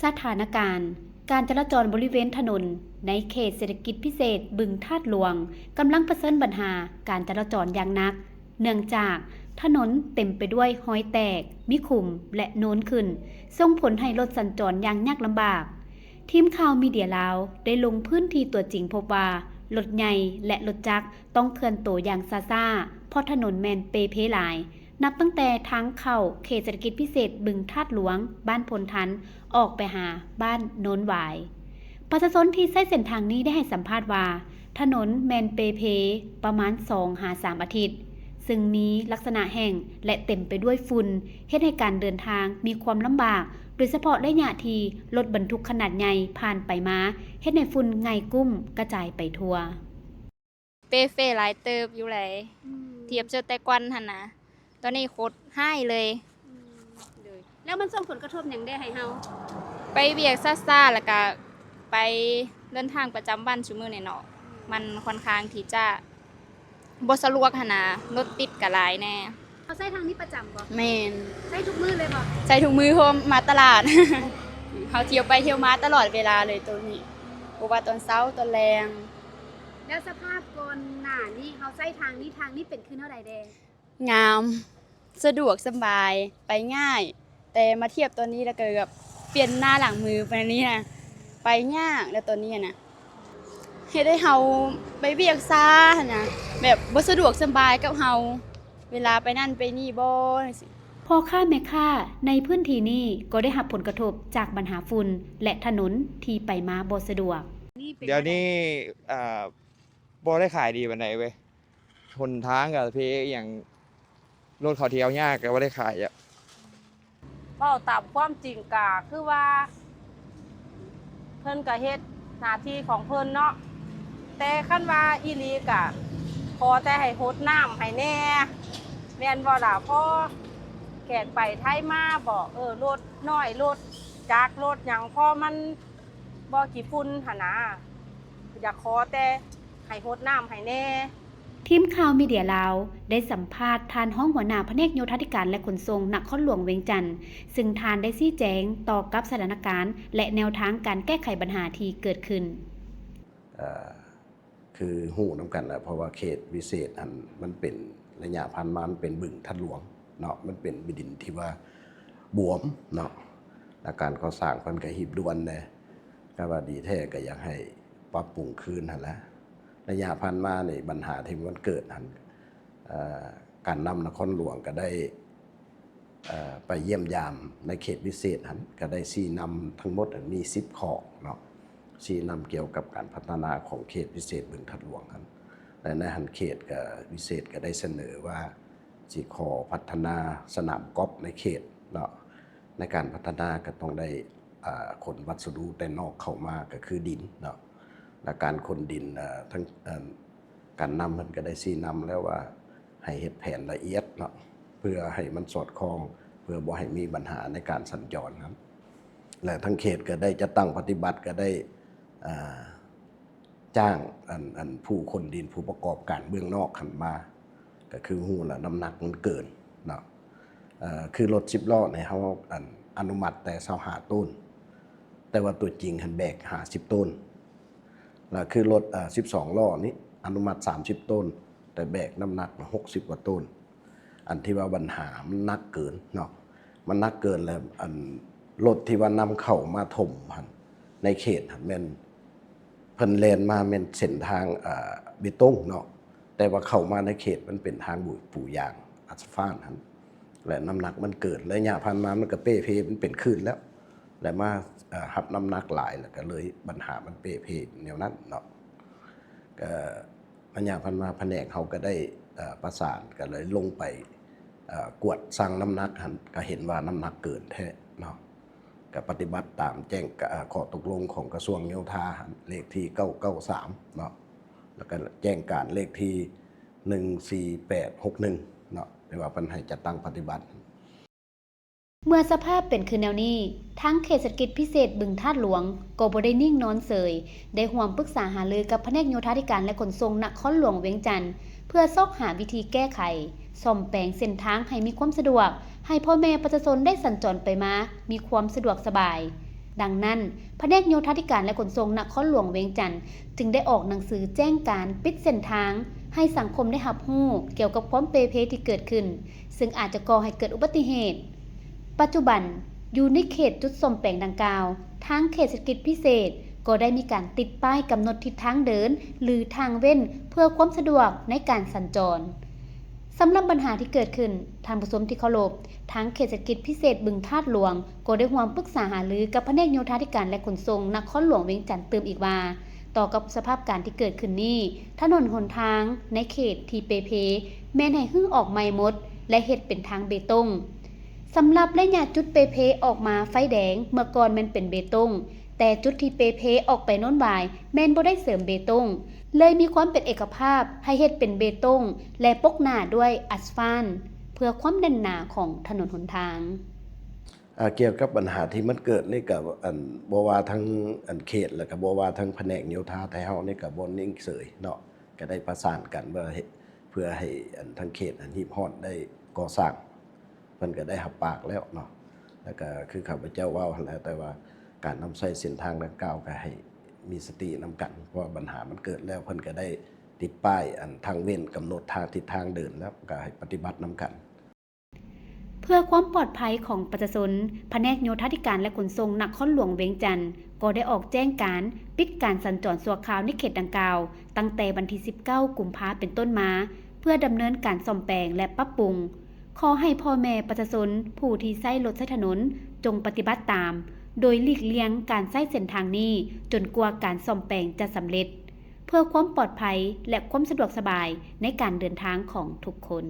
ສະຖານະການການຈະລາຈອນບໍລິເວນຖະໜົນໃນເຂດເສດຖະກິດພິເສດບຶງທາດຫຼວງ ກຳລັງປະເຊີນບັນຫາການຈະລາຈອນຢ່າງໜັກ, ເນື່ອງຈາກຖະໜົນເຕັມໄປດ້ວຍຮອຍແຕກ, ມີຂຸມ ແລະ ໂນນຂຶ້ນ, ສົ່ງຜົນໃຫ້ລົດສັນຈອນຢ່າງຍາກລຳບາກ. ທີມຂ່າວມີເດຍລາວໄດ້ລົງພື້ນທີ່ຕົວຈິງພົບວ່າ ລົດໃຫຍ່ ແລະ ລົດຈັກຕ້ອງເຄື່ອນໂຕຢ່າງຊ້າໆ ເພາະຖະໜົນແມ່ນເປ່ເພຫຼາຍ. ນັບຕັ້ງແຕ່ທາງເຂົ້າເຂດເສດຖະກິດພິເສດບຶງທາດຫຼວງ ບ້ານໂພນທັນ ອອກໄປຫາບ້ານໂນນຫວາຍ. ປະຊາຊົນທີ່ໃຊ້ເສັ້ນທາງນີ້ໄດ້ໃຫ້ສຳພາດວ່າ ຖະໜົນແມ່ນເປ່ເພປະມານສອງຫາສາມອາທິດ, ຊຶ່ງມີລັກສະນະແຫ້ງ ແລະ ເຕັມໄປດ້ວຍຝຸ່ນ, ເຮັດໃຫ້ການເດີນທາງມີຄວາມລຳບາກ, ໂດຍສະເພາະໄລຍະທີ່ລົດບັນທຸກຂະໜາດໃຫຍ່ຜ່ານໄປມາ, ເຮັດໃຫ້ຝຸ່ນໄງ່ກຸ້ມກະຈາຍໄປທົ່ວ. ເປ່ເພຫຼາຍເຕີບຢູ່ໃດ໋ ອືມ ທຽບເຊີແຕ່ກ່ອນຫັ້ນນະ ຕອນນີ້ໂຄດຮ້າຍເລີຍ. ອືມ ໂດຍ ແລ້ວມັນສົ່ງຜົນກະທົບຫຍັງແດ່ໃຫ້ເຮົາ? ໄປວຽກຊ້າໆ ແລ້ວກະໄປເດີນທາງປະຈຳວັນຊຸມື້ນີ້ເນາະ ອືມ ມັນຄ່ອນຂ້າງທີ່ຈະບໍ່ສະດວກຫັ້ນນະ ລົດຕິດກະຫຼາຍແດ່. ເຮົາໃຊ້ທາງນີ້ປະຈຳບໍ່? ແມ່ນ. ໃຊ້ທຸກມື້ເລີຍບໍ່? ໃຊ້ທຸກມື້ ເພາະວ່າມາຕະຫຼາດ ເຮົາທ່ຽວໄປທ່ຽວມາຕະຫຼອດເວລາເລີຍໂຕນີ້ ບໍ່ວ່າຕອນເຊົ້າຕອນແລງ. ແລ້ວສະພາບກ່ອນໜ້ານີ້ເຮົາໃຊ້ທາງນີ້ ທາງນີ້ເປັນຄືແນວໃດແດ່? ງາມ ສະດວກສະບາຍ ໄປງ່າຍ ແຕ່ມາທຽບຕອນນີ້ແລ້ວກໍແບບປ່ຽນໜ້າຫຼັງມືປານນີ້ນະ ໄປຍາກແລ້ວຕອນນີ້ນະ ເຮັດໃຫ້ເຮົາໄປວຽກຊ້າຫັ້ນນະ ແບບບໍ່ສະດວກສະບາຍກັບເຮົາ ເວລາໄປນັ້ນໄປນີ້ບໍ່ຈັ່ງຊີ້. ພໍ່ຄ້າແມ່ຄ້າໃນພື້ນທີ່ນີ້ກໍໄດ້ຮັບຜົນກະທົບຈາກບັນຫາຝຸ່ນ ແລະ ຖະໜົນທີ່ໄປມາບໍ່ສະດວກ. ດຽວນີ້ ອ່າ ບໍ່ໄດ້ຂາຍດີປານໃດເວີຍ ຫົນທາງກະເພອີ່ຫຍັງ ລົດເຂົາທ່ຽວຍາກ ກະບໍ່ໄດ້ຂາຍ. ເວົ້າຕາມຄວາມຈິງກະຄືວ່າ ເພິ່ນກະເຮັດໜ້າທີ່ຂອງເພິ່ນເນາະ ແຕ່ຄັນວ່າອີ່ຫຼີກະ ຂໍແຕ່ໃຫ້ຫົດນ້ຳໃຫ້ແດ່ ແມ່ນບໍ່ລະ? ພໍແຂກໄປໄທມາບໍ ເອີ ລົດນ້ອຍ ລົດຈັກ ລົດຫຍັງ ພໍມັນບໍ່ຂີ້ຝຸ່ນຫັ້ນນະ ຢາກຂໍແຕ່ໃຫ້ຫົດນ້ຳໃຫ້ແດ່. ທີມຂ່າວມີເດຍລາວໄດ້ສຳພາດທ່ານຮອງຫົວໜ້າພະແນກໂຍທາທິການ ແລະ ຂົນສົ່ງນະຄອນຫຼວງວຽງຈັນ, ຊຶ່ງທ່ານໄດ້ຊີ້ແຈງຕໍ່ກັບສະຖານະການ ແລະ ແນວທາງການແກ້ໄຂບັນຫາທີ່ເກີດຂຶ້ນ. ເອີ ຄືຮູ້ນຳກັນແຫຼະ ເພາະວ່າເຂດວິເສດຫັ້ນ ມັນເປັນ ໄລຍະຜ່ານມາມັນເປັນບຶງທາດຫຼວງເນາະ ມັນເປັນດິນທີ່ວ່າບວມເນາະ ແລະ ການກໍ່ສ້າງເພິ່ນກະຮີບດ່ວນແດ່ ກະວ່າດີແທ້ກະຢາກໃຫ້ປັບປຸງຄືນຫັ້ນແຫຼະ. ໄລຍະຜ່ານມານີ້ບັນຫາທີ່ມັນເກີດຫັ້ນ ເອີ ການນຳນະຄອນຫຼວງກະໄດ້ ເອີ ໄປຢ້ຽມຢາມໃນເຂດວິເສດຫັ້ນ ກະໄດ້ຊີ້ນຳທັງໝົດຫັ້ນມີສິບຂໍ້ເນາະ ຊີ້ນຳກ່ຽວກັບການພັດທະນາຂອງເຂດວິເສດບຶງທາດຫຼວງຫັ້ນ ແລະ ໃນຫັ້ນເຂດກະ ວິເສດກະໄດ້ສະເໜີວ່າຊິຂໍພັດທະນາສະໜາມກອບໃນເຂດເນາະ ໃນການພັດທະນາກະຕ້ອງໄດ້ ເອີ ຂົນວັດສະດຸແຕ່ນອກເຂົ້າມາກະຄືດິນເນາະ ແລະ ການຂົນດິນ ເອີ ທັງ ເອີ ການນຳເພິ່ນກະໄດ້ຊີ້ນຳແລ້ວວ່າ ໃຫ້ເຮັດແຜນລະອຽດເນາະ ເພື່ອໃຫ້ມັນສອດຄ່ອງ ເພື່ອບໍ່ໃຫ້ມີບັນຫາໃນການສັນຈອນຫັ້ນ ແລະ ທາງເຂດກະໄດ້ຈັດຕັ້ງປະຕິບັດ ກະໄດ້ ເອີ ຈ້າງ ອັນ ອັນ ຜູ້ຂົນດິນ ຜູ້ປະກອບການເບື້ອງນອກຫັ້ນມາ ກະຄືຮູ້ລະ ນ້ຳໜັກມັນເກີນເນາະ ເອີ ຄືລົດສິບລໍ້ນີ້ເຮົາ ອັນ ອະນຸມັດແຕ່ຊາວຫ້າໂຕນ ແຕ່ວ່າຕົວຈິງຫັ້ນແບກຫ້າສິບໂຕນ ລະຄືລົດ ເອີ ສິບສອງລໍ້ນີ້ອະນຸມັດສາມສິບໂຕນ ແຕ່ແບກນ້ຳໜັກຫົກສິບກວ່າໂຕນ. ອັນທີ່ວ່າບັນຫາມັນໜັກເກີນເນາະ ມັນໜັກເກີນ ແລະ ອັນລົດທີ່ວ່ານຳເຂົ້າມາຖົມຫັ້ນ ໃນເຂດຫັ້ນແມ່ນ ເພິ່ນແລ່ນມາແມ່ນເສັ້ນທາງ ເອີ ເບຕົງເນາະ ແຕ່ວ່າເຂົ້າມາໃນເຂດມັນເປັນທາງປູຢາງອາສະຟານຫັ້ນ ແລະ ນ້ຳໜັກມັນເກີນ ໄລຍະຜ່ານມາມັນກະເປ່ເພ ມັນເປັນຄື້ນແລ້ວ ແລະ ມາ ເອີ ຮັບນ້ຳໜັກຫຼາຍ ແລ້ວກະເລີຍບັນຫາມັນເປ່ເພແນວນັ້ນເນາະ ກະໄລຍະຜ່ານມາພະແນກເຮົາກະໄດ້ ເອີ ປະສານ ກະເລີຍລົງໄປ ເອີ ກວດຊັ່ງນ້ຳໜັກຫັ້ນ ກະເຫັນວ່ານ້ຳໜັກເກີນແທ້ເນາະ ກະປະຕິບັດຕາມແຈ້ງ ເອີ ຂໍ້ຕົກລົງຂອງກະຊວງໂຍທາຫັ້ນ ເລກທີເກົ້າເກົ້າສາມເນາະ ແລ້ວກະແຈ້ງການເລກທີໜຶ່ງສີ່ແປດຫົກໜຶ່ງເນາະ ແຕ່ວ່າເພິ່ນໃຫ້ຈັດຕັ້ງປະຕິບັດ. ເມື່ອສະພາບເປັນຄືແນວນີ້, ທາງເຂດເສດຖະກິດພິເສດບຶງທາດຫຼວງກໍບໍ່ໄດ້ນິ່ງນອນເສີຍ, ໄດ້ຮ່ວມປຶກສາຫາລືກັບພະແນກໂຍທາທິການ ແລະ ຂົນສົ່ງນະຄອນຫຼວງວຽງຈັນ ເພື່ອຊອກຫາວິທີແກ້ໄຂ, ສ້ອມແປງເສັ້ນທາງໃຫ້ມີຄວາມສະດວກ, ໃຫ້ພໍ່ແມ່ປະຊາຊົນໄດ້ສັນຈອນໄປມາມີຄວາມສະດວກສະບາຍ. ດັ່ງນັ້ນ, ພະແນກໂຍທາທິການ ແລະ ຂົນສົ່ງນະຄອນຫຼວງວຽງຈັນ ຈຶ່ງໄດ້ອອກໜັງສືແຈ້ງການປິດເສັ້ນທາງ ໃຫ້ສັງຄົມໄດ້ຮັບຮູ້ກ່ຽວກັບຄວາມເປ່ເພທີ່ເກີດຂຶ້ນ, ຊຶ່ງອາດຈະກໍ່ໃຫ້ເກີດອຸບັດຕິເຫດ. ປັດຈຸບັນ, ຢູ່ໃນເຂດຈຸດສ້ອມແປງດັ່ງກ່າວ, ທາງເຂດເສດຖະກິດພິເສດກໍໄດ້ມີການຕິດປ້າຍກຳນົດທິດທາງເດີນ ຫຼື ທາງເວັ້ນ ເພື່ອຄວາມສະດວກໃນການສັນຈອນ. ສຳລັບບັນຫາທີ່ເກີດຂຶ້ນ, ທ່ານຜູ້ຊົມທີ່ເຄົາລົບ, ທາງເຂດເສດຖະກິດພິເສດບຶງທາດຫຼວງ ກໍໄດ້ຮ່ວມປຶກສາຫາລືກັບພະແນກໂຍທາທິການ ແລະ ຂົນສົ່ງນະຄອນຫຼວງວຽງຈັນຕື່ມອີກວ່າ, ຕໍ່ກັບສະພາບການທີ່ເກີດຂຶ້ນນີ້, ຖະໜົນຫົນທາງໃນເຂດທີ່ເປ່ເພ ແມ່ນໃຫ້ຮື້ອອກໃໝ່ໝົດ ແລະ ເຮັດເປັນທາງເບຕົງ. ສຳລັບໄລຍະຈຸດເປ່ເພອອກມາໄຟແດງ ເມື່ອກ່ອນແມ່ນເປັນເບຕົງ, ແຕ່ຈຸດທີ່ເປ່ເພອອກໄປໂນ້ນຫວາຍ ແມ່ນບໍ່ໄດ້ເສີມເບຕົງ, ເລີຍມີຄວາມເປັນເອກະພາບໃຫ້ເຮັດເປັນເບຕົງ ແລະ ປົກໜ້າດ້ວຍອາສຟານ ເພື່ອຄວາມແໜ້ນໜາຂອງຖະໜົນຫົນທາງ. ອ່າ ກ່ຽວກັບບັນຫາທີ່ມັນເກີດນີ້ກໍ ອັນ ບໍ່ວ່າທາງ ອັນ ເຂດ ແລ້ວກໍບໍ່ວ່າທາງພະແນກໂຍທາໄທເຮົານີ້ກໍບໍ່ນິ່ງເສີຍເນາະ, ກໍໄດ້ປະສານກັນວ່າເຮັດ ເພື່ອໃຫ້ ອັນ ທາງເຂດ ອັນ ຮີບຮ້ອນໄດ້ກໍ່ສ້າງ. ເພິ່ນກໍໄດ້ຮັບປາກແລ້ວເນາະ, ແລ້ວກໍຄືຂ້າພະເຈົ້າເວົ້າຫັ້ນແຫຼະ, ແຕ່ວ່າການນຳໃຊ້ເສັ້ນທາງດັ່ງກ່າວກໍໃຫ້ມີສະຕິນຳກັນ, ເພາະວ່າບັນຫາມັນເກີດແລ້ວ, ເພິ່ນກໍໄດ້ຕິດປ້າຍ ອັນ ທາງເວັ້ນ ກຳນົດທາງ ທິດທາງເດີນແລ້ວ, ກໍໃຫ້ປະຕິບັດນຳກັນ. ເພື່ອຄວາມປອດໄພຂອງປະຊາຊົນ, ພະແນກໂຍທາທິການ ແລະ ຂົນສົ່ງນະຄອນຫຼວງວຽງຈັນ ກໍໄດ້ອອກແຈ້ງການປິດການສັນຈອນຊົ່ວຄາວໃນເຂດດັ່ງກ່າວ ຕັ້ງແຕ່ວັນທີສິບເກົ້າ ກຸມພາ ເປັນຕົ້ນມາ, ເພື່ອດຳເນີນການສ້ອມແປງ ແລະ ປັບປຸງ. ຂໍໃຫ້ພໍ່ແມ່ປະຊາຊົນຜູ້ທີ່ໃຊ້ລົດໃຊ້ຖະໜົນ ຈົ່ງປະຕິບັດຕາມ, ໂດຍຫຼີກລ່ຽງການໃຊ້ເສັ້ນທາງນີ້ ຈົນກວ່າການສ້ອມແປງຈະສຳເລັດ, ເພື່ອຄວາມປອດໄພ ແລະ ຄວາມສະດວກສະບາຍໃນການເດີນທາງຂອງທຸກຄົນ.